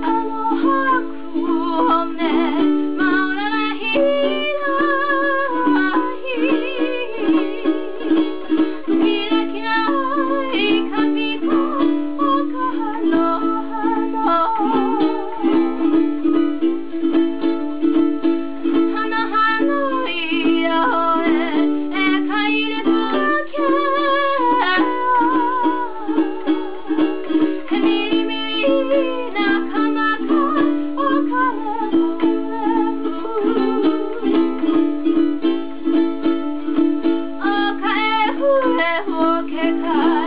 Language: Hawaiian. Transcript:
Aloha ku one mauna lahilahi. Kilakila i ka piko o ka hanohano. Hanohano ia oe e ka ʻili pua keʻa. He milimili na ka maka o ka lehulehu. ʻO ka ʻehuehu o ke kai.